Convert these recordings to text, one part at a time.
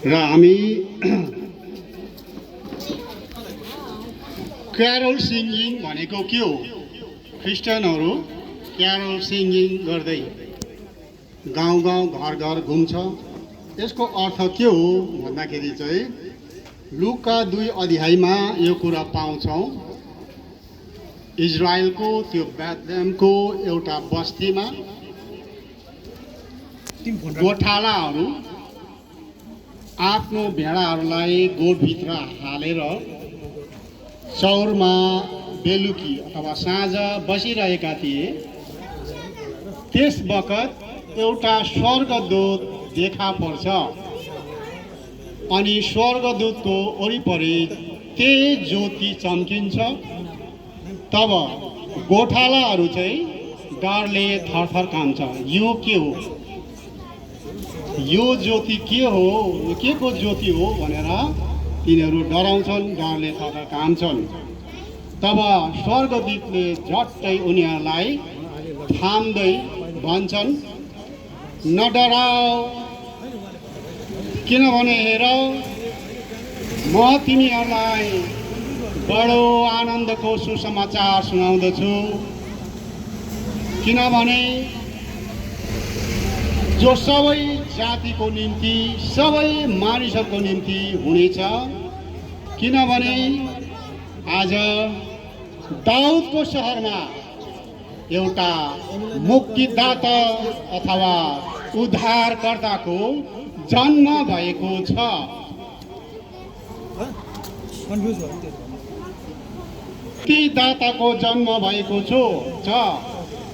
र हामी carol singing भनेको के हो? क्रिस्चियनहरू क्यारोल सिङ्गिङ गर्दै गाउँ गाउँ घर घर घुम्छ। यसको अर्थ के हो भन्दाखेरि चाहिँ लुका 2 अध्यायमा यो कुरा पाउँछौँ। इजरायलको त्यो बेथलेहमको एउटा बस्तीमा गोठालाहरू आफ्नो भेडाहरूलाई गोठभित्र हालेर चौरमा बेलुकी अथवा साँझ बसिरहेका थिए। त्यस बखत एउटा स्वर्गदूत देखा पर्छ अनि स्वर्गदूतको वरिपरि तेज ज्योति चम्किन्छ। तब गोठालाहरू चाहिँ डरले थरथर कान्छ। यो के हो? यो ज्योति के हो? यो के को ज्योति हो भनेर तिनीहरू डराउँछन्, डरले थरथर कान्छन्। तब स्वर्गदूतले झट्टै उनीहरूलाई थाम्दै भन्छन्, नडराऊ, किनभने हेर म तिमीहरूलाई बडो आनन्दको सुसमाचार सुनाउँदछु। किनभने जो सबै जातिको निम्ति, सबै मानिसहरूको निम्ति हुनेछ। किनभने आज दाउदको सहरमा एउटा मुक्तिदाता अथवा उद्धारकर्ताको जन्म भएको छ। मुक्तिदाताको जन्म भएको छ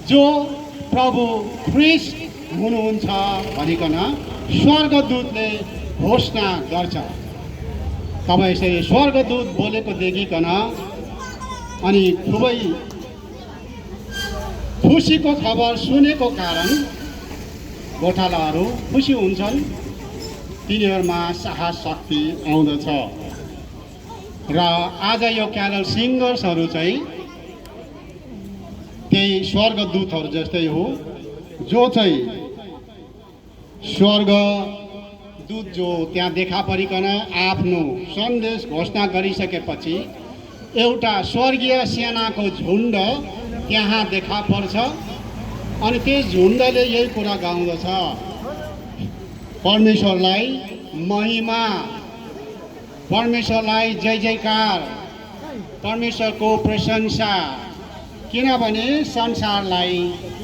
जो प्रभु ख्रीष्ट हुनुहुन्छ भनिकन स्वर्गदूतले घोषणा गर्छ। तब यसरी स्वर्गदूत बोलेको देखिकन अनि खुबै खुसीको खबर सुनेको कारण गोठालाहरू खुसी हुन्छन्। तिनीहरूमा साहस शक्ति आउँदछ। र आज यो क्यारल सिङ्गर्सहरू चाहिँ त्यही स्वर्गदूतहरू जस्तै हो, जो चाहिँ स्वर्गदूत जो त्यहाँ देखा परिकन आफ्नो सन्देश घोषणा गरिसकेपछि एउटा स्वर्गीय सेनाको झुन्ड त्यहाँ देखा पर्छ अनि त्यस झुन्डले यही कुरा गाउँदछ, परमेश्वरलाई महिमा, परमेश्वरलाई जय जयकार, परमेश्वरको प्रशंसा। किनभने संसारलाई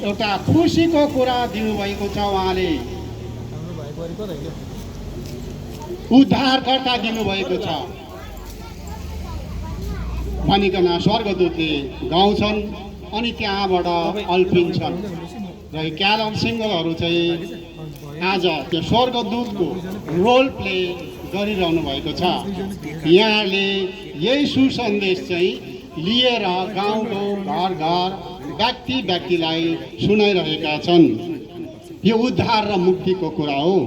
एउटा खुसीको कुरा दिनुभएको छ। उहाँले उद्धारकर्ता दिनुभएको छ भनिकन स्वर्गदूतले गाउँछन् अनि त्यहाँबाट अल्पिन्छन्। र क्यारल सिङ्गरहरू चाहिँ आज त्यो स्वर्गदूतको रोल प्ले गरिरहनु भएको छ। यहाँले यही सुसन्देश चाहिँ लिएर गाउँ गाउँ घर घर व्यक्ति व्यक्तिलाई सुनाइरहेका छन्। यो उद्धार र मुक्तिको कुरा हो।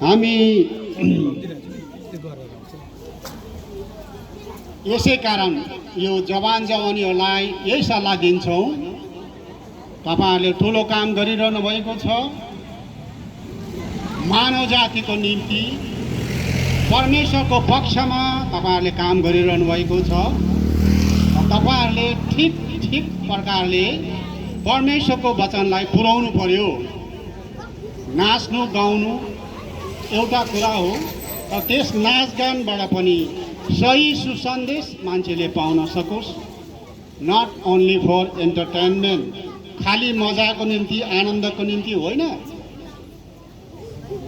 हामी यसै कारण यो जवान जवानीहरूलाई यही सल्लाह दिन्छौँ, तपाईँहरूले ठुलो काम गरिरहनु भएको छ। मानव जातिको निम्ति परमेश्वरको पक्षमा तपाईँहरूले काम गरिरहनु भएको छ। तपाईँहरूले ठिक प्रकारले परमेश्वरको वचनलाई पुर्याउनु पर्यो। नाच्नु गाउनु एउटा कुरा हो, तर त्यस नाचगानबाट पनि सही सुसन्देश मान्छेले पाउन सकोस्। नट ओन्ली फर एन्टरटेनमेन्ट, खालि मजाको निम्ति, आनन्दको निम्ति होइन।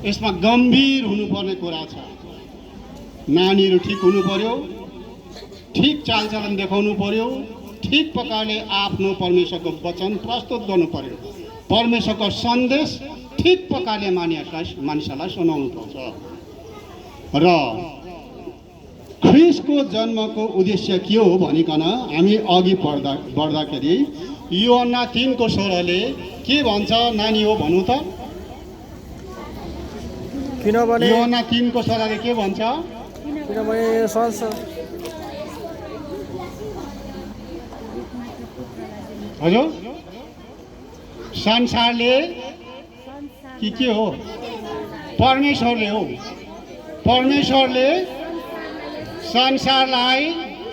यसमा गम्भीर हुनुपर्ने कुरा छ। नानीहरू ठिक हुनु पर्यो, ठिक चालचलन देखाउनु पर्यो, ठिक प्रकारले आफ्नो परमेश्वरको वचन प्रस्तुत गर्नु पर्यो। परमेश्वरको सन्देश ठिक प्रकारले मानिसहरूलाई सुनाउनु पर्छ। र ख्रीष्टको जन्मको उद्देश्य के हो भनिकन हामी अघि बढ्दाखेरि यूहन्ना 3:16ले के भन्छ? नानी हो भन्नु त। किनभने यूहन्ना 3:16ले के भन्छ? किनभने हजुर संसारले के हो? परमेश्वरले हो। परमेश्वरले संसारलाई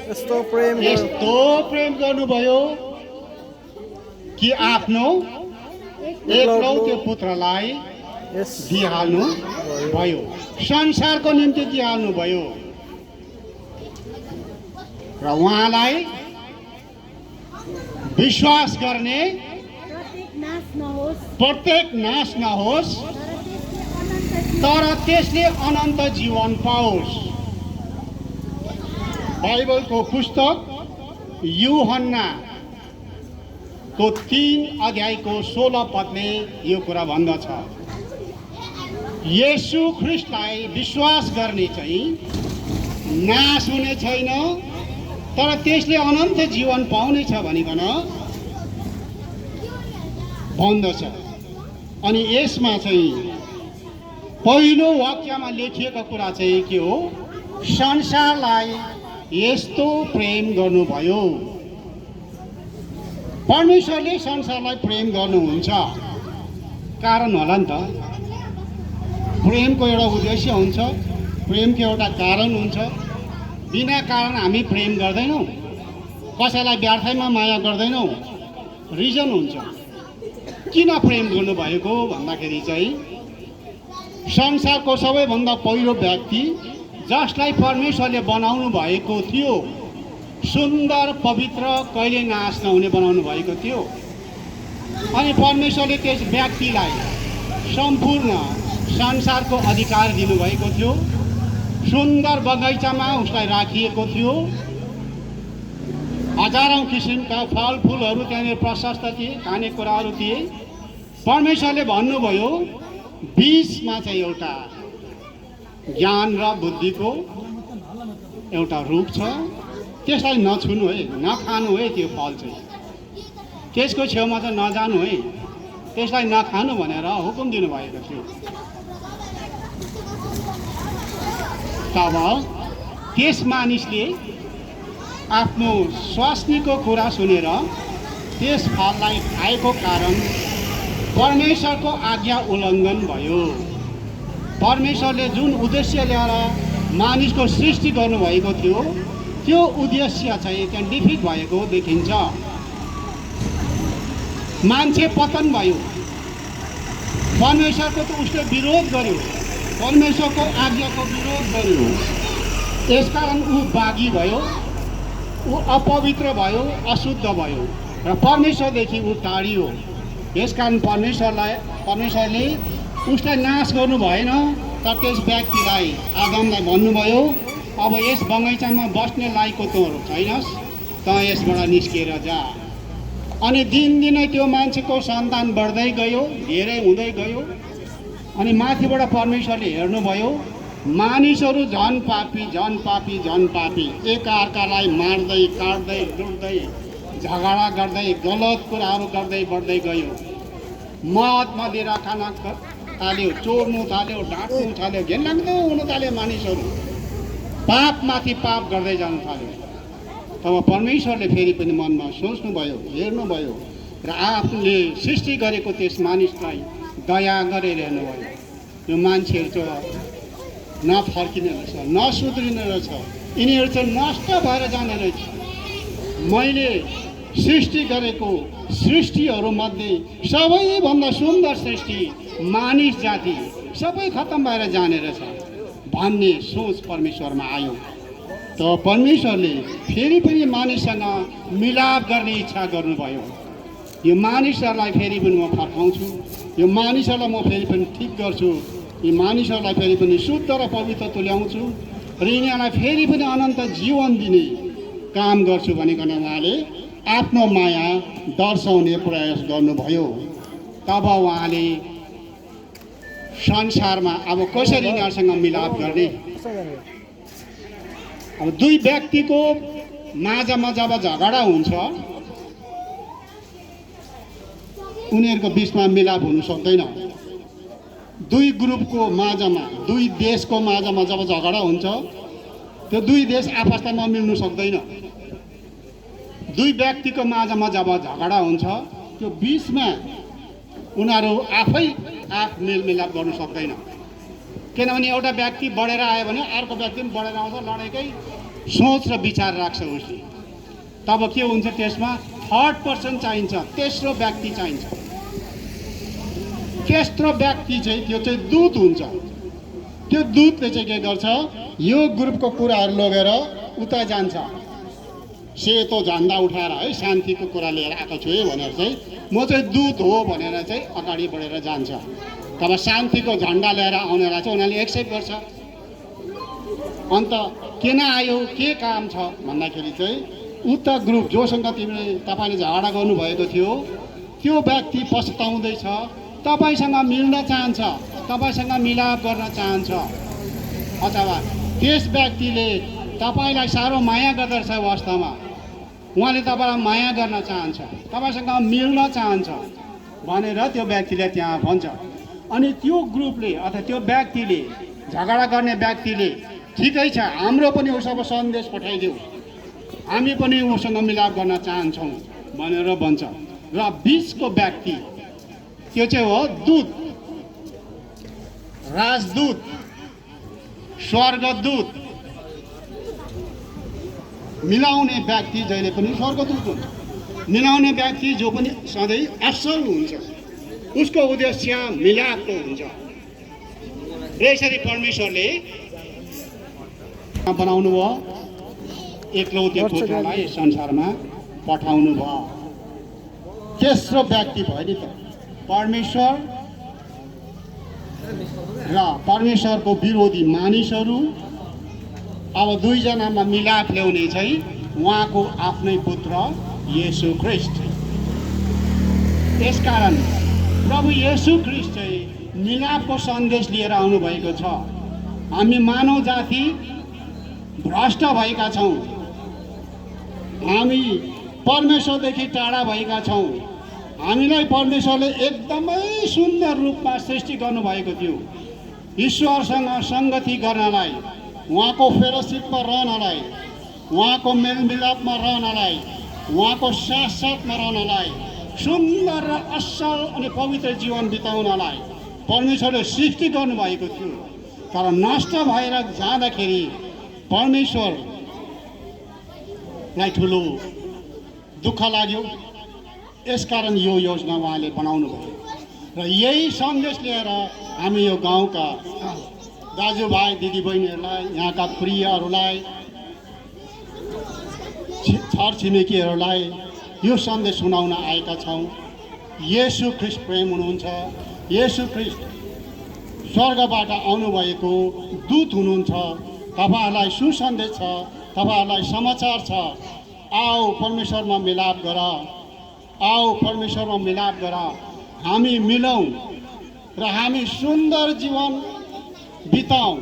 यस्तो प्रेम गर्नुभयो कि आफ्नो एकलौटे पुत्रलाई दिइहाल्नु भयो, संसारको निम्ति दिइहाल्नु भयो र उहाँलाई विश्वास गर्ने प्रत्येक नाश नहोस् तर त्यसले अनन्त जीवन पाओस्। बाइबलको पुस्तक यूहन्ना को 3 अध्यायको 16 पदले यो कुरा भन्दछ, येशू ख्रीष्टलाई विश्वास गर्ने चाहिँ नाश हुने छैन तर त्यसले अनन्त जीवन पाउनेछ भनिकन भन्दछ। अनि यसमा चाहिँ पहिलो वाक्यमा लेखिएको कुरा चाहिँ के हो? संसारलाई यस्तो प्रेम गर्नुभयो। परमेश्वरले संसारलाई प्रेम गर्नुहुन्छ, कारण होला नि त। प्रेमको एउटा उद्देश्य हुन्छ, प्रेमको एउटा कारण हुन्छ। बिना कारण हामी प्रेम गर्दैनौँ, कसैलाई व्यर्थैमा माया गर्दैनौँ, रिजन हुन्छ। किन प्रेम गर्नुभएको भन्दाखेरि चाहिँ संसारको सबैभन्दा पहिलो व्यक्ति जसलाई परमेश्वरले बनाउनु भएको थियो, सुन्दर पवित्र कहिले नाश नहुने बनाउनु भएको थियो। अनि परमेश्वरले त्यस व्यक्तिलाई सम्पूर्ण संसारको अधिकार दिनुभएको थियो। सुन्दर बगैँचामा उसलाई राखिएको थियो। हजारौं किसिमका फलफुलहरू त्यहाँनिर प्रशस्त थिए, खानेकुराहरू थिए। परमेश्वरले भन्नुभयो बीचमा चाहिँ एउटा ज्ञान र बुद्धिको एउटा रुख छ, त्यसलाई नछुनु है, नखानु है। त्यो फल चाहिँ त्यसको छेउमा चाहिँ नजानु है, त्यसलाई नखानु भनेर हुकुम दिनुभएको थियो। तब त्यस मानिसले आफ्नो स्वास्नीको कुरा सुनेर त्यस फललाई खाएको कारण परमेश्वरको आज्ञा उल्लङ्घन भयो। परमेश्वरले जुन उद्देश्य लिएर मानिसको सृष्टि गर्नुभएको थियो, त्यो उद्देश्य चाहिँ त्यहाँ डिफिट भएको देखिन्छ। मान्छे पतन भयो, परमेश्वरको त उसले विरोध गर्यो, परमेश्वरको आज्ञाको विरोध गर्यो। त्यसकारण ऊ बागी भयो, ऊ अपवित्र भयो, अशुद्ध भयो र परमेश्वरदेखि ऊ टाढियो। यसकारण परमेश्वरले उसलाई नाश गर्नु भएन, तर त्यस व्यक्तिलाई आदमलाई भन्नुभयो अब यस बगैँचामा बस्ने लायकको तँ छैनस्, त यसबाट निस्किएर जा। अनि दिनदिनै त्यो मान्छेको सन्तान बढ्दै गयो, धेरै हुँदै गयो। अनि माथिबाट परमेश्वरले हेर्नुभयो मानिसहरू झन पापी झन पापी झन पापी, एकअर्कालाई मार्दै काट्दै लुट्दै झगडा गर्दै गलत कुराहरू गर्दै बढ्दै गयो। मद मदिरा खान थाल्यो, चोर्नु थाल्यो, ढाँट्नु थाल्यो, घिनलाग्दो हुनु थाल्यो। मानिसहरू पापमाथि पाप गर्दै जानु थाल्यो। तब परमेश्वरले फेरि पनि मनमा सोच्नुभयो, हेर्नुभयो र आफूले सृष्टि गरेको त्यस मानिसलाई दया गरेर हेर्नुभयो। यो मान्छेहरू चाहिँ नफर्किने रहेछ, नसुध्रिने रहेछ, यिनीहरू चाहिँ नष्ट भएर जाने रहेछ। मैले सृष्टि गरेको सृष्टिहरूमध्ये सबैभन्दा सुन्दर सृष्टि मानिस जाति सबै खत्तम भएर जाने रहेछ भन्ने सोच परमेश्वरमा आयो। त परमेश्वरले फेरि पनि मानिससँग मिलाप गर्ने इच्छा गर्नुभयो। यो मानिसहरूलाई फेरि पनि म फर्काउँछु, यो मानिसहरूलाई म फेरि पनि ठिक गर्छु, यी मानिसहरूलाई फेरि पनि शुद्ध र पवित्र तुल्याउँछु र यिनीहरूलाई फेरि पनि अनन्त जीवन दिने काम गर्छु भनिकन उहाँले आफ्नो माया दर्शाउने प्रयास गर्नुभयो। तब उहाँले संसारमा अब कसरी यिनीहरूसँग मिलाप गर्ने? अब दुई व्यक्तिको माझमा जब झगडा हुन्छ उनीहरूको बिचमा मिलाप हुन सक्दैन। दुई ग्रुपको माझमा, दुई देशको माझमा जब झगडा हुन्छ त्यो दुई देश आपसमा मिल्नु सक्दैन। दुई व्यक्तिको माझमा जब झगडा हुन्छ त्यो बिचमा उनीहरू आफै मेलमिलाप गर्नु सक्दैन। किनभने एउटा व्यक्ति बढेर आयो भने अर्को व्यक्ति पनि बढेर आउँछ, लडेकै सोच र विचार राख्छ उसले। तब के हुन्छ त्यसमा थर्ड पर्सन चाहिन्छ, तेस्रो व्यक्ति चाहिन्छ। तेस्रो व्यक्ति चाहिँ त्यो चाहिँ दूत हुन्छ। त्यो दूतले चाहिँ के गर्छ, यो ग्रुपको कुराहरू लगेर उता जान्छ। सेतो झन्डा उठाएर है शान्तिको कुरा लिएर आएको छु है भनेर चाहिँ म चाहिँ दूत हो भनेर चाहिँ अगाडि बढेर जान्छ। तब शान्तिको झन्डा लिएर आउनेलाई चाहिँ उनीहरूले एक्सेप्ट गर्छ। अन्त किन आयो, के काम छ भन्दाखेरि चाहिँ उता ग्रुप जोसँग तपाईँले झगडा गर्नुभएको थियो त्यो व्यक्ति पछुताउँदैछ, तपाईँसँग मिल्न चाहन्छ, तपाईँसँग मिलाप गर्न चाहन्छ, अथवा त्यस व्यक्तिले तपाईँलाई साह्रो माया गर्दछ अवस्थामा उहाँले तपाईँलाई माया गर्न चाहन्छ, तपाईँसँग मिल्न चाहन्छ भनेर त्यो व्यक्तिले त्यहाँ भन्छ। अनि त्यो ग्रुपले अथवा त्यो व्यक्तिले, झगडा गर्ने व्यक्तिले ठिकै छ हाम्रो पनि उसँग सन्देश पठाइदेऊ, हामी पनि उसँग मिलाप गर्न चाहन्छौँ भनेर भन्छ। र बिचको व्यक्ति त्यो चाहिँ हो दूत, राजदूत, स्वर्गदूत। मिलाउने व्यक्ति जहिले पनि स्वर्गदूत हुन्छ। मिलाउने व्यक्ति जो पनि सधैँ असल हुन्छ, उसको उद्देश्य मिलापको हुन्छ। यसरी परमेश्वरले बनाउनु भयो, एकलौटे पुत्रलाई संसारमा पठाउनु भयो। तेस्रो व्यक्ति भयो नि त परमेश्वर र परमेश्वरको विरोधी मानिसहरू। अब दुईजनामा मिलाप ल्याउने चाहिँ उहाँको आफ्नै पुत्र येशू ख्रीष्ट। त्यसकारण प्रभु येशू ख्रीष्ट चाहिँ मिलापको सन्देश लिएर आउनुभएको छ। हामी मानव जाति भ्रष्ट भएका छौँ, हामी परमेश्वरदेखि टाढा भएका छौँ। हामीलाई परमेश्वरले एकदमै सुन्दर रूपमा सृष्टि गर्नुभएको थियो, ईश्वरसँग सङ्गति गर्नलाई, उहाँको फेलोसिपमा रहनलाई, उहाँको मेलमिलापमा रहनलाई, उहाँको साथसाथमा रहनलाई, सुन्दर र असल अनि पवित्र जीवन बिताउनलाई परमेश्वरले सृष्टि गर्नुभएको थियो। तर नष्ट भएर जाँदाखेरि परमेश्वरलाई ठुलो दुःख लाग्यो। यसकारण यो योजना उहाँले बनाउनु भयो र यही सन्देश लिएर हामी यो गाउँका दाजुभाइ दिदीबहिनीहरूलाई, यहाँका प्रियहरूलाई, छरछिमेकीहरूलाई यो सन्देश सुनाउन आएका छौँ। येशू ख्रीष्ट प्रेम हुनुहुन्छ, येशू ख्रीष्ट स्वर्गबाट आउनुभएको दूत हुनुहुन्छ। तपाईँहरूलाई सुसन्देश छ, तपाईँहरूलाई समाचार छ। आओ परमेश्वरमा मिलाप गर, आओ परमेश्वरमा मिलाप गर, हामी मिलौँ र हामी सुन्दर जीवन बिताउँ।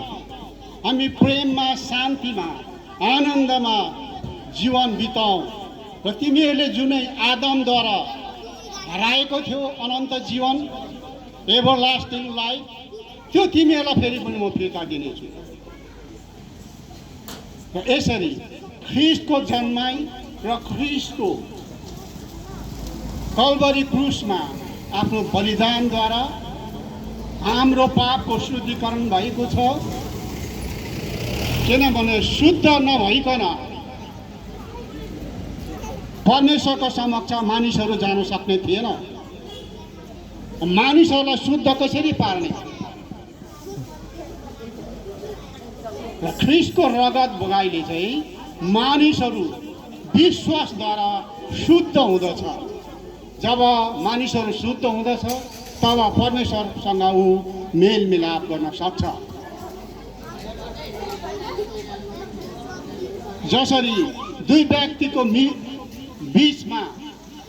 हामी प्रेममा, शान्तिमा, आनन्दमा जीवन बिताउँ। र तिमीहरूले जुनै आदमद्वारा हराएको थियो अनन्त जीवन, एभरलास्टिङ लाइफ, त्यो तिमीहरूलाई फेरि पनि म फिर्ता दिनेछु। र यसरी ख्रीष्टको जन्माइ र ख्रीष्टको कल्भरी क्रुसमा आफ्नो बलिदानद्वारा हाम्रो पापको शुद्धिकरण भएको छ। किनभने शुद्ध नभइकन परमेश्वरको समक्ष मानिसहरू जान सक्ने थिएन। मानिसहरूलाई शुद्ध कसरी पार्ने? र ख्रीष्टको रगत बगाइले चाहिँ मानिसहरू विश्वासद्वारा शुद्ध हुँदछ। जब मानिसहरू शुद्ध हुँदछ तब परमेश्वरसँग ऊ मेलमिलाप गर्न सक्छ। जसरी दुई व्यक्तिको बीचमा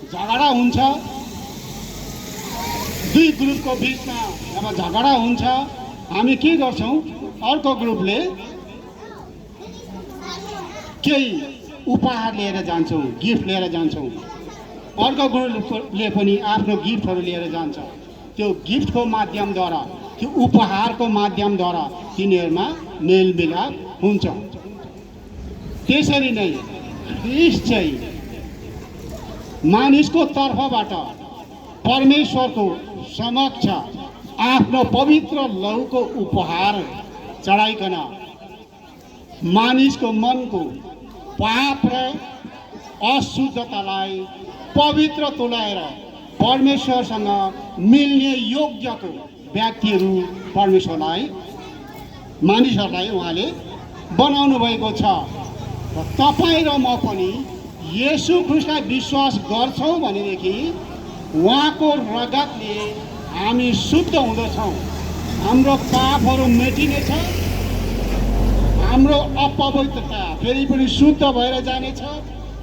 झगडा हुन्छ, दुई ग्रुपको बीचमा जब झगडा हुन्छ हामी के गर्छौँ? अर्को ग्रुपले केही उपहार लिएर जान्छौँ, गिफ्ट लिएर जान्छौँ। अर्को ग्रुपले पनि आफ्नो गिफ्टहरू लिएर जान्छ। त्यो गिफ्टको माध्यमद्वारा, त्यो उपहारको माध्यमद्वारा तिनीहरूमा मेलमिलाप हुन्छ। त्यसरी नै ख्रीष्ट चाहिँ मानिसको तर्फबाट परमेश्वरको समक्ष आफ्नो पवित्र लहुको उपहार चढाइकन मानिसको मनको पाप र अशुद्धतालाई पवित्र तुल्याएर परमेश्वरसँग मिल्ने योग्यको व्यक्तिहरू मानिसहरूलाई उहाँले बनाउनु भएको छ। र तपाईँ र म पनि येशू ख्रीष्टलाई विश्वास गर्छौँ भनेदेखि उहाँको रगतले हामी शुद्ध हुँदछौँ, हाम्रो पापहरू मेटिनेछ, हाम्रो अपवित्रता फेरि पनि शुद्ध भएर जानेछ,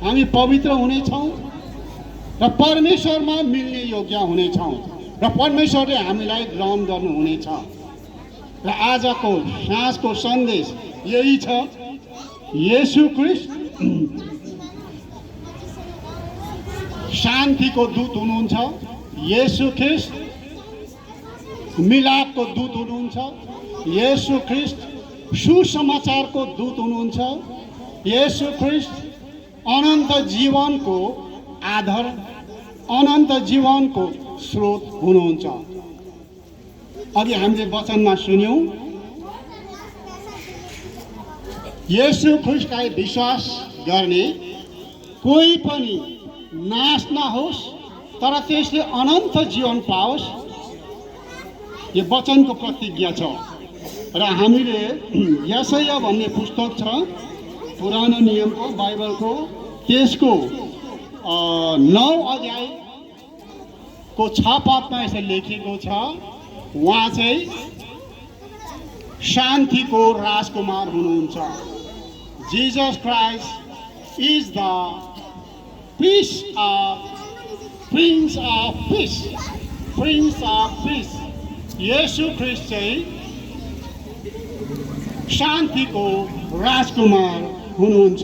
हामी पवित्र हुनेछौँ र परमेश्वरमा मिल्ने योग्य हुनेछौँ र परमेश्वरले हामीलाई ग्रहण गर्नुहुनेछ। र आजको साँझको सन्देश यही छ, येशू ख्रीष्ट शान्तिको दूत हुनुहुन्छ, येशू ख्रीष्ट मिलापको दूत हुनुहुन्छ, येशू ख्रीष्ट सुसमाचारको दूत हुनुहुन्छ, येशू ख्रीष्ट अनन्त जीवनको आधार, अनन्त जीवनको स्रोत हुनुहुन्छ। अघि हामीले वचनमा सुन्यौँ, येशू ख्रीष्टलाई विश्वास गर्ने कोही पनि नाश नहोस् तर त्यसले अनन्त जीवन पाओस्, यो वचनको प्रतिज्ञा छ। र हामीले यशाया भन्ने पुस्तक छ पुरानो नियमको बाइबलको, त्यसको 9 अध्यायको 6 पदमा यसरी लेखिएको छ, उहाँ चाहिँ शान्तिको राजकुमार हुनुहुन्छ। Jesus Christ is the prince of piece. येशू ख्रीष्ट चाहिँ शान्तिको राजकुमार हुनुहुन्छ।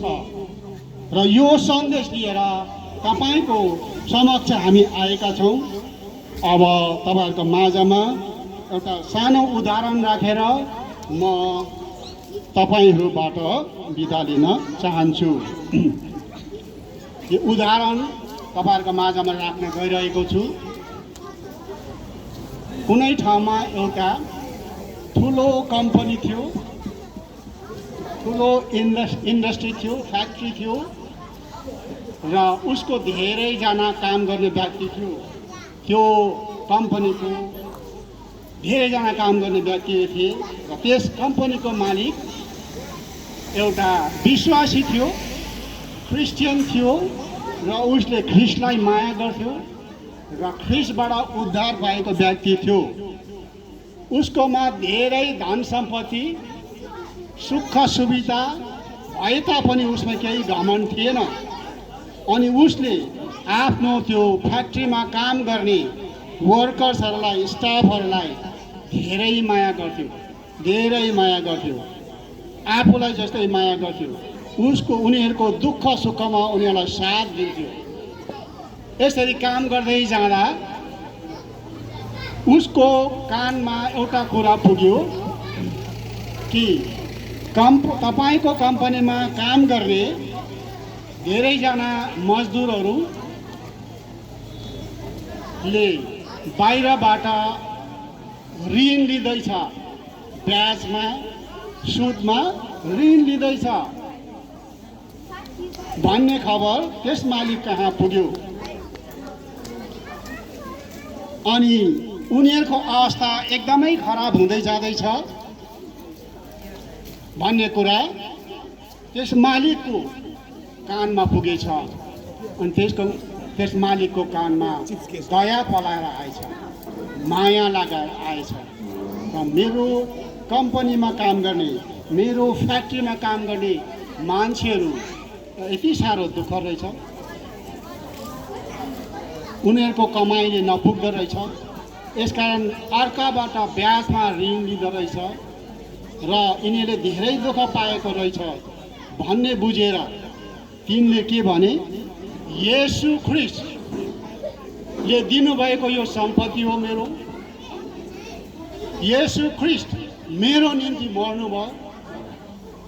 र यो सन्देश लिएर तपाईँको समक्ष हामी आएका छौँ। अब तपाईँहरूको माझमा एउटा सानो उदाहरण राखेर म तपाईँहरूबाट बिदा लिन चाहन्छु। यो उदाहरण तपाईँहरूको माझमा राख्न गइरहेको छु। कुनै ठाउँमा एउटा ठुलो कम्पनी थियो, ठुलो इन्डस्ट्री थियो, फ्याक्ट्री थियो र उसको धेरैजना काम गर्ने व्यक्ति थियो। त्यो कम्पनीको धेरैजना काम गर्ने व्यक्ति थिए र त्यस कम्पनीको मालिक एउटा विश्वासी थियो, क्रिस्चियन थियो र उसले ख्रिस्टलाई माया गर्थ्यो र ख्रिस्टबाट उद्धार पाएको व्यक्ति थियो। उसकोमा धेरै धन सम्पत्ति, सुख सुविधा भए तापनि उसमा केही घमण्ड थिएन। अनि उसले आफ्नो त्यो फ्याक्ट्रीमा काम गर्ने वर्कर्सहरूलाई, स्टाफहरूलाई धेरै माया गर्थ्यो, आफूलाई जस्तै माया गर्थ्यो। उनीहरूको दुःख सुखमा उनीहरूलाई साथ दिन्थ्यो। यसरी काम गर्दै जाँदा उसको कानमा एउटा कुरा पुग्यो कि तपाईँको कम्पनीमा काम गर्ने धेरैजना मजदुरहरूले बाहिरबाट ऋण लिँदैछ, ब्याजमा, सुदमा ऋण लिँदैछ भन्ने खबर त्यस मालिक कहाँ पुग्यो। अनि उनीहरूको अवस्था एकदमै खराब हुँदै जाँदैछ भन्ने कुरा त्यस मालिकको कानमा पुगेछ। अनि त्यस मालिकको कानमा दया पलाएर आएछ, माया लगाएर आएछ। र मेरो कम्पनीमा काम गर्ने, मेरो फ्याक्ट्रीमा काम गर्ने मान्छेहरू यति साह्रो दुःख रहेछ, उनीहरूको कमाइले नपुग्दो रहेछ, यसकारण अर्काबाट ब्याजमा ऋण लिँदो रहेछ र यिनीहरूले धेरै दुःख पाएको रहेछ भन्ने बुझेर तिनले के भने, येशू ख्रीष्टले दिनुभएको यो सम्पत्ति हो मेरो, येशू ख्रीष्ट मेरो निम्ति मर्नुभयो,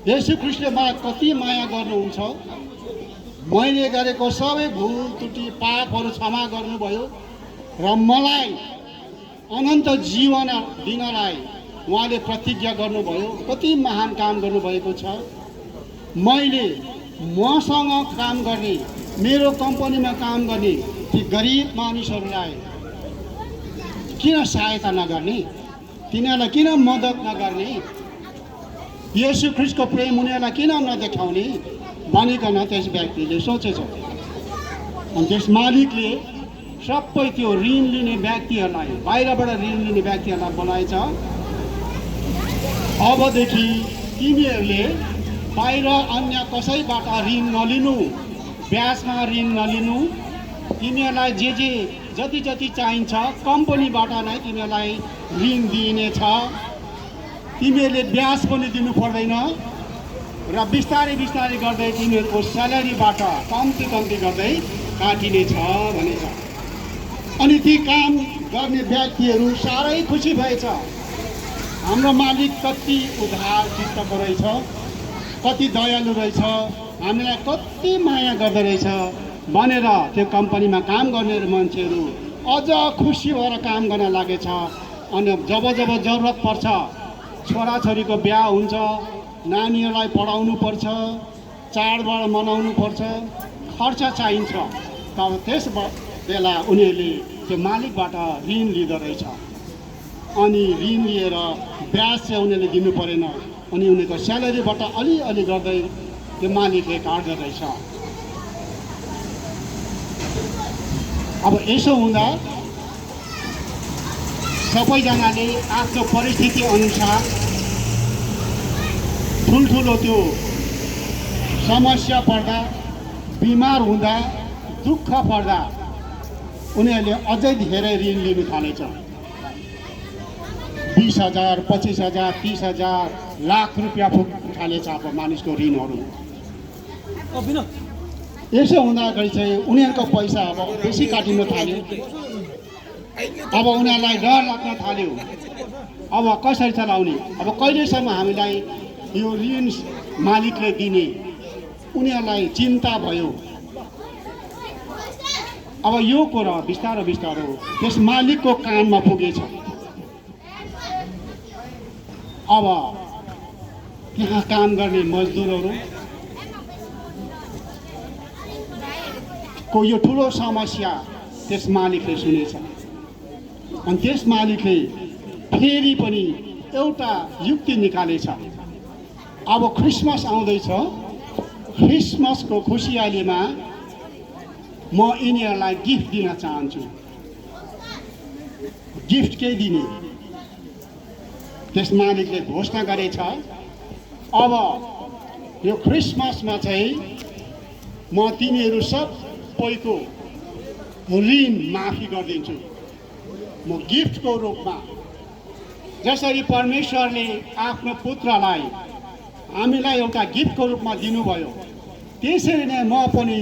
येशू ख्रीष्टले मलाई कति माया गर्नुहुन्छ, मैले गरेको सबै भुल त्रुटि पापहरू क्षमा गर्नुभयो र मलाई अनन्त जीवन दिनलाई उहाँले प्रतिज्ञा गर्नुभयो। कति महान काम गर्नुभएको छ। मैले मसँग काम गर्ने, मेरो कम्पनीमा काम गर्ने ती गरिब मानिसहरूलाई किन सहायता नगर्ने, तिनीहरूलाई किन मद्दत नगर्ने, येशू ख्रीष्टको प्रेम उनीहरूलाई किन नदेखाउने भनिकन त्यस व्यक्तिले सोचेछ। अनि त्यस मालिकले सबै त्यो ऋण लिने व्यक्तिहरूलाई, बाहिरबाट ऋण लिने व्यक्तिहरूलाई बोलाएछ। अबदेखि तिमीहरूले बाहिर अन्य कसैबाट ऋण नलिनु, ब्याजमा ऋण नलिनु। तिमीहरूलाई जे जति जति चाहिन्छ कम्पनीबाट नै तिमीहरूलाई ऋण दिइनेछ। तिमीहरूले ब्याज पनि दिनु पर्दैन र बिस्तारै बिस्तारै गर्दै तिमीहरूको स्यालेरीबाट कम्ती गर्दै काटिनेछ भनेछ। अनि ती काम गर्ने व्यक्तिहरू साह्रै खुसी भएछ। हाम्रो मालिक कति उदार चित्तको रहेछ, कति दयालु रहेछ, हामीलाई कति माया गर्दो रहेछ भनेर त्यो कम्पनीमा काम गर्ने मान्छेहरू अझ खुसी भएर काम गर्न लागेछ। अनि जब जरुरत पर्छ, छोराछोरीको बिहा हुन्छ, नानीहरूलाई पढाउनु पर्छ, चाडबाड मनाउनु पर्छ, खर्च चाहिन्छ, तब त्यस बेला उनीहरूले त्यो मालिकबाट ऋण लिँदो रहेछ। अनि ऋण लिएर ब्याज चाहिँ उनीहरूले दिनु परेन। अनि उनीहरूको स्यालेरीबाट अलिअलि गर्दै त्यो मालिकले काट्दो रहेछ। अब यसो हुँदा सबैजनाले आफ्नो परिस्थिति अनुसार ठुल्ठुलो त्यो समस्या पर्दा, बिमार हुँदा, दुःख पर्दा उनीहरूले अझै धेरै ऋण लिनु थालेछ। 20,000, 25,000, 30,000, लाख रुपियाँ पुग्न थालेछ अब मानिसको ऋणहरू। यसो हुँदाखेरि चाहिँ उनीहरूको पैसा अब बेसी काटिन थाल्यो। अब उनीहरूलाई डर लाग्न थाल्यो, अब कसरी चलाउने, अब कहिलेसम्म हामीलाई यो ऋण मालिकले दिने, उनीहरूलाई चिन्ता भयो। अब यो कुरा बिस्तारो बिस्तारो त्यस मालिकको कानमा पुगेछ। अब त्यहाँ काम गर्ने मजदुरहरू को यो ठुलो समस्या त्यस मालिकले सुनेछ। अनि त्यस मालिकले फेरि पनि एउटा युक्ति निकालेछ। अब क्रिसमस आउँदैछ, क्रिसमसको खुसियालीमा म यिनीहरूलाई गिफ्ट दिन चाहन्छु। गिफ्ट के दिने त्यस मालिकले घोषणा गरेछ। अब यो क्रिसमसमा चाहिँ म तिमीहरू सबैको ऋण माफी गरिदिन्छु। म गिफ्टको रूपमा, जसरी परमेश्वरले आफ्नो पुत्रलाई हामीलाई एउटा गिफ्टको रूपमा दिनुभयो, त्यसरी नै म पनि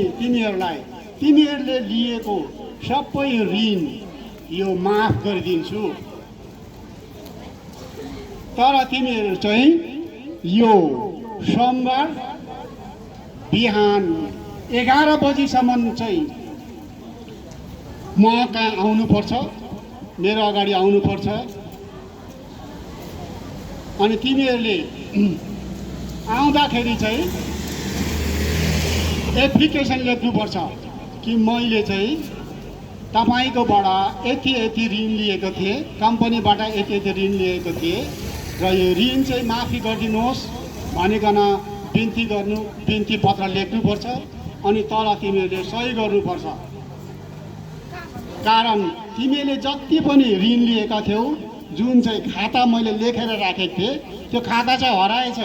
तिमीहरूले लिएको सबै ऋण यो माफ गरिदिन्छु। तर तिमीहरू चाहिँ यो सोमबार बिहान 11 बजीसम्म चाहिँ म कहाँ आउनुपर्छ, मेरो अगाडि आउनुपर्छ। अनि तिमीहरूले आउँदाखेरि चाहिँ एप्लिकेसन लेख्नुपर्छ कि मैले चाहिँ तपाईँकोबाट यति ऋण लिएको थिएँ, कम्पनीबाट यति ऋण लिएको थिएँ र यो ऋण चाहिँ माफी गरिदिनुहोस् भनिकन बिन्ती पत्र लेख्नुपर्छ। अनि तल तिमीहरूले सही गर्नुपर्छ। कारण तिमीले जति पनि ऋण लिएका थियौ, जुन चाहिँ खाता मैले लेखेर राखेको थिएँ, त्यो खाता चाहिँ हराएछ।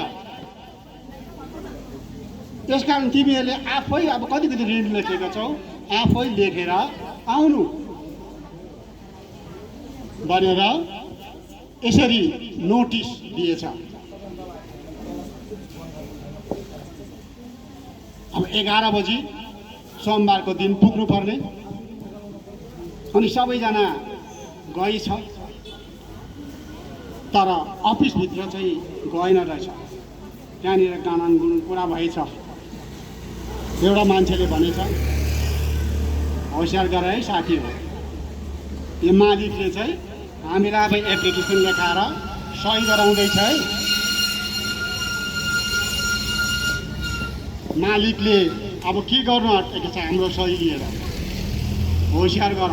त्यसकारण तिमीहरूले आफै अब कति ऋण लेखेका छौ, आफै लेखेर आउनु भनेर यसरी नोटिस दिएछ। अब 11 बजी सोमबारको दिन पुग्नुपर्ने। अनि सबैजना गएछ, तर अफिसभित्र चाहिँ गएन रहेछ। त्यहाँनिर गानान कुरा भएछ। एउटा मान्छेले भनेछ, होसियार गर है साथी हो, यो मालिकले चाहिँ हामीलाई अब एप्लिकेसन लेखाएर सही गराउँदैछ है। मालिकले अब के गर्नु आँटेको छ हाम्रो सही लिएर, होसियार गर।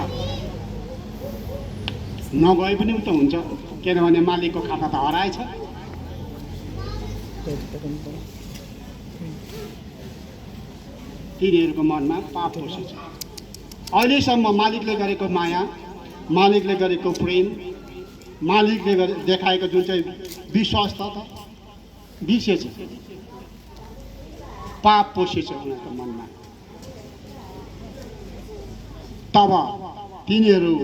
नगए पनि त हुन्छ, किनभने मालिकको खाता त हराएछ। तिनीहरूको मनमा पाप पसेछ। अहिलेसम्म मालिकले गरेको माया, मालिकले गरेको प्रेम, मालिकले देखाएको जुन चाहिँ विश्वासता त बिर्सेछ। पाप पसेछ उनीहरूको मनमा। तब तिनीहरू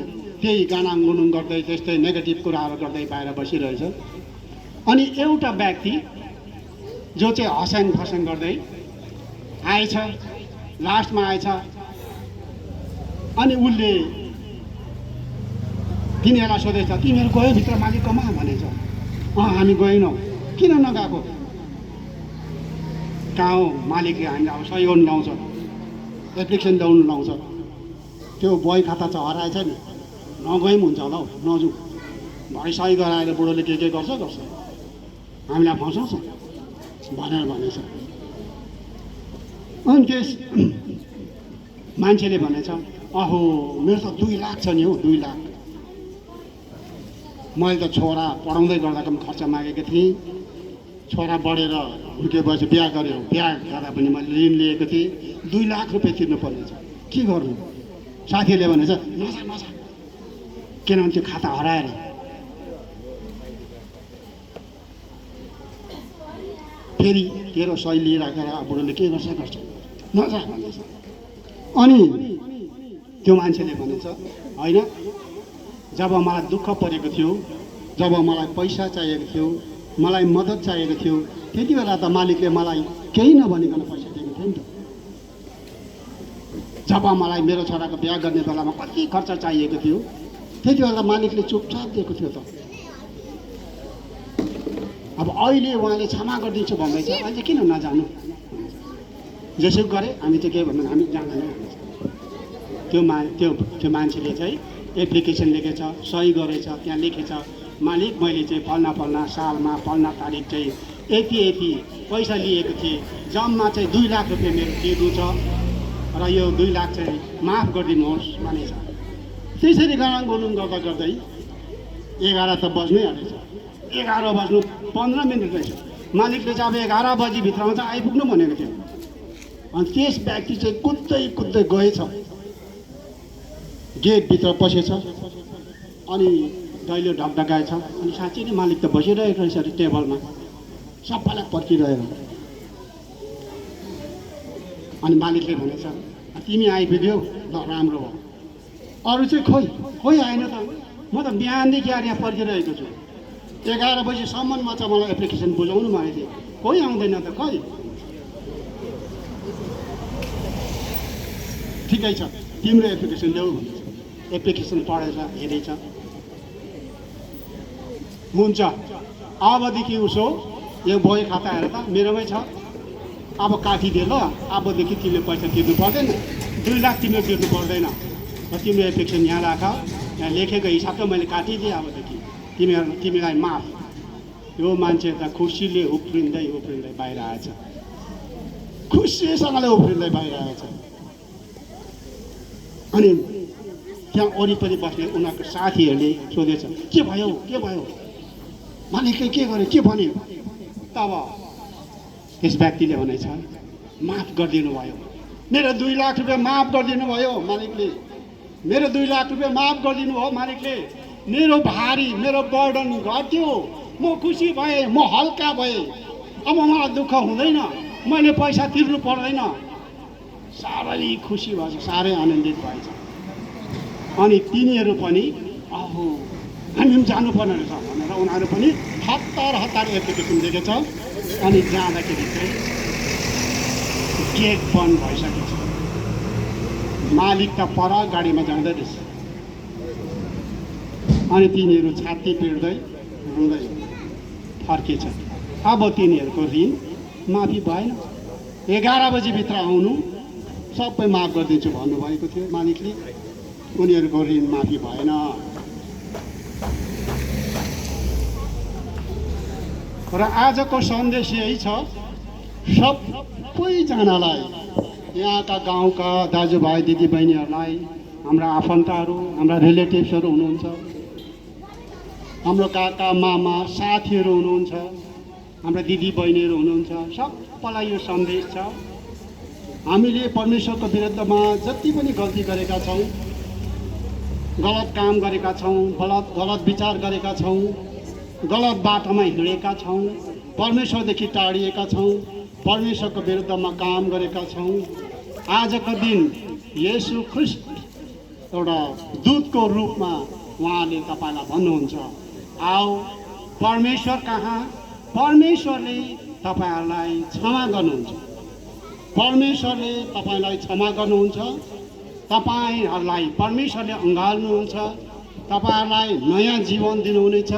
त्यही गाना गुनुङ गर्दै त्यस्तै नेगेटिभ कुराहरू गर्दै बाहिर बसिरहेछ। अनि एउटा व्यक्ति जो चाहिँ हसन फसन गर्दै आएछ, लास्टमा आएछ। अनि उसले तिनीहरूलाई सोधेछ, तिमीहरू गयो भित्र मालिककोमा भनेछ। हामी गएनौँ। किन नगएको? कहाँ हो? मालिकले हामीलाई अब सही गर्नु लाउँछ, एप्लिकेसन ल्याउनु लाउँछ। त्यो बही खाता चाहिँ हराएछ नि, नगए पनि हुन्छ होला हौ, नजाउँ। भरे सही गराएर बुढोले के गर्छ गर्छ, हामीलाई फसाउँछ भनेर भनेछ। अनि त्यस मान्छेले भनेछ, अहो मेरो त 2 लाख छ नि हौ, 2 लाख। मैले त छोरा पढाउँदै गर्दाको पनि खर्च मागेको थिएँ। छोरा बढेर हुर्केपछि बिहा गर्यो, बिहा गर्दा पनि मैले ऋण लिएको थिएँ। 2 लाख रुपियाँ तिर्नु पर्नेछ, के गर्नु? साथीले भनेछ, नजा नजा, किनभने त्यो खाता हराएर। फेरि तेरो सही लिइराखेर बुढोले के गर्छ गर्छ, नजा भन्दैछ। अनि त्यो मान्छेले भनेछ, होइन, जब मलाई दुःख परेको थियो, जब मलाई पैसा चाहिएको थियो, मलाई मद्दत चाहिएको थियो, त्यति बेला त मालिकले मलाई केही नभनिकन पैसा दिएको थियो नि त। जब मलाई मेरो छोराको बिहा गर्ने बेलामा कति खर्च चाहिएको थियो, त्यति बेला मालिकले चुपचाप दिएको थियो त। अब अहिले उहाँले क्षमा गरिदिन्छु भन्दैछ, अहिले किन नजानु? जेसुक गरे हामी चाहिँ के भन्नु, हामी जान्दैनौँ। त्यो मान्छेले चाहिँ एप्लिकेसन लेखेछ, सही गरेछ, त्यहाँ लेखेछ, मालिक मैले चाहिँ फल्ना सालमा फल्ना तारिक चाहिँ यति पैसा लिएको थिएँ, जम्मा चाहिँ 2 लाख रुपियाँ मेरो तिर्नु छ र यो 2 लाख चाहिँ माफ गरिदिनुहोस् भनेछ। त्यसरी गाना गुनुङ गर्दा गर्दै 11 त बज्नै हालेछ। 11 बज्नु 15 मिनट रहेछ। मालिकले चाहिँ अब 11 बजीभित्रमा चाहिँ आइपुग्नु भनेको थियो। अनि त्यस व्यक्ति चाहिँ कुद्दै गएछ, गेटभित्र पसेछ। अनि दैलो ढकढकाएछ। अनि साँच्चै नै मालिक त बसिरहेको रहेछ अरे टेबलमा, सबैलाई पर्खिरहेको। अनि मालिकले भनेछ, तिमी आइपुग्यौ, ल राम्रो हो। अरू चाहिँ खोइ आएन त। म त बिहानदेखि आएर यहाँ पर्खिरहेको छु। 11 बजीसम्ममा चाहिँ मलाई एप्लिकेसन बुझाउनु भनेको थिएँ, कोही आउँदैन त, खोइ। ठिकै छ, तिम्रो एप्लिकेसन ल्याऊ भनेछ। एप्लिकेसन पढेछ, हेरेछ, हुन्छ अबदेखि उसो यो बही खाता हेर त मेरोमै छ, अब काटिदिए ल, अबदेखि तिमीले पैसा तिर्नु पर्दैन, 2 लाख तिमीले तिर्नु पर्दैन र तिम्रो एप्लिकेसन यहाँ राख, यहाँ लेखेको हिसाब त मैले काटिदिएँ, अबदेखि तिमीलाई माफ। यो मान्छे त खुसीले उफ्रिँदै बाहिर आएछ, खुसीसँगले उफ्रिँदै बाहिर आएछ। अनि त्यहाँ वरिपरि बस्ने उनीहरूको साथीहरूले सोधेछ, के भयो, मालिकले के गर्यो, के भन्यो? तब त्यस व्यक्तिले भनेछ, माफ गरिदिनु भयो, मेरो 2 लाख रुपियाँ माफ गरिदिनु भयो मालिकले, मेरो 2 लाख रुपियाँ माफ गरिदिनु भयो मालिकले। मेरो भारी, मेरो बर्डन घट्यो, म खुसी भएँ, म हल्का भएँ, अब मलाई दुःख हुँदैन, मैले पैसा तिर्नु पर्दैन। साह्रै खुसी भएछ, साह्रै आनन्दित भएछ। अनि तिनीहरू पनि अहो हामी पनि जानुपर्ने रहेछ भनेर उनीहरू पनि हतार एप्लिकेसन दिएछ। अनि जाँदाखेरि चाहिँ गेट बन्द भइसकेको छ। मालिक त पर गाडीमा जाँदै रहेछ। अनि तिनीहरू छाती पिट्दै रुँदै फर्केछ। अब तिनीहरूको ऋण माफी भएन। 11 बजीभित्र आउनु, सबै माफ गरिदिन्छु भन्नुभएको थियो मालिकले। उनीहरूको ऋण माफी भएन। र आजको सन्देश यही छ, सबैजनालाई, यहाँका गाउँका दाजुभाइ दिदीबहिनीहरूलाई, हाम्रा आफन्तहरू, हाम्रा रिलेटिभ्सहरू हुनुहुन्छ, हाम्रो काका मामा साथीहरू हुनुहुन्छ, हाम्रा दिदीबहिनीहरू हुनुहुन्छ, सबैलाई यो सन्देश छ। हामीले परमेश्वरको विरुद्धमा जति पनि गल्ती गरेका छौँ, गलत काम गरेका छौँ, गलत विचार गरेका छौँ, गलत बाटोमा हिँडेका छौँ, परमेश्वरदेखि टाढिएका छौँ, परमेश्वरको विरुद्धमा काम गरेका छौँ, आजको दिन येशू ख्रीष्ट एउटा दूतको रूपमा उहाँले तपाईँलाई भन्नुहुन्छ, आओ परमेश्वर कहाँ। परमेश्वरले तपाईँहरूलाई क्षमा गर्नुहुन्छ, परमेश्वरले तपाईँलाई क्षमा गर्नुहुन्छ, तपाईँहरूलाई परमेश्वरले अँगाल्नुहुन्छ, तपाईँहरूलाई नयाँ जीवन दिनुहुनेछ,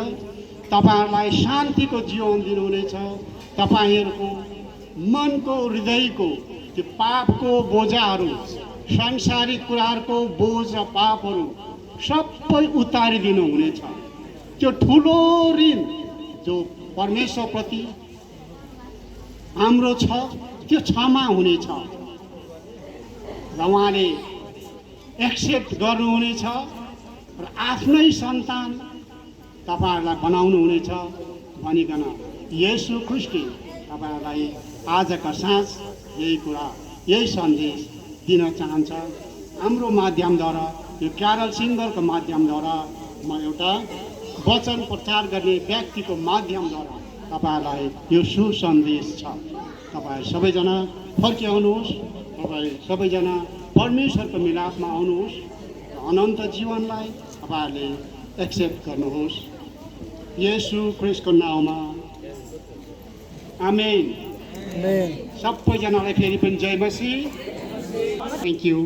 तपाईँहरूलाई शान्तिको जीवन दिनुहुनेछ, तपाईँहरूको मनको हृदयको त्यो पापको बोझाहरू, सांसारिक कुराहरूको बोझ र पापहरू सबै उतारिदिनु हुनेछ। त्यो ठुलो ऋण जो परमेश्वरप्रति हाम्रो छ त्यो क्षमा हुनेछ र उहाँले एक्सेप्ट गर्नुहुनेछ र आफ्नै सन्तान तपाईँहरूलाई बनाउनुहुनेछ भनिकन येशू ख्रीष्टले तपाईँहरूलाई आजका साँझ यही कुरा, यही सन्देश दिन चाहन्छ। हाम्रो माध्यमद्वारा, यो क्यारल सिङ्गरको माध्यमद्वारा, म एउटा वचन प्रचार गर्ने व्यक्तिको माध्यमद्वारा तपाईँहरूलाई यो सुसन्देश छ। तपाईँ सबैजना फर्किआउनुहोस्, तपाईँ सबैजना परमेश्वरको मिलापमा आउनुहोस् र अनन्त जीवनलाई तपाईँहरूले एक्सेप्ट गर्नुहोस्। येशू ख्रीष्टको नाउँमा आमेन। Amen. सबैजनालाई फेरि पनि जय मसीह। Thank you.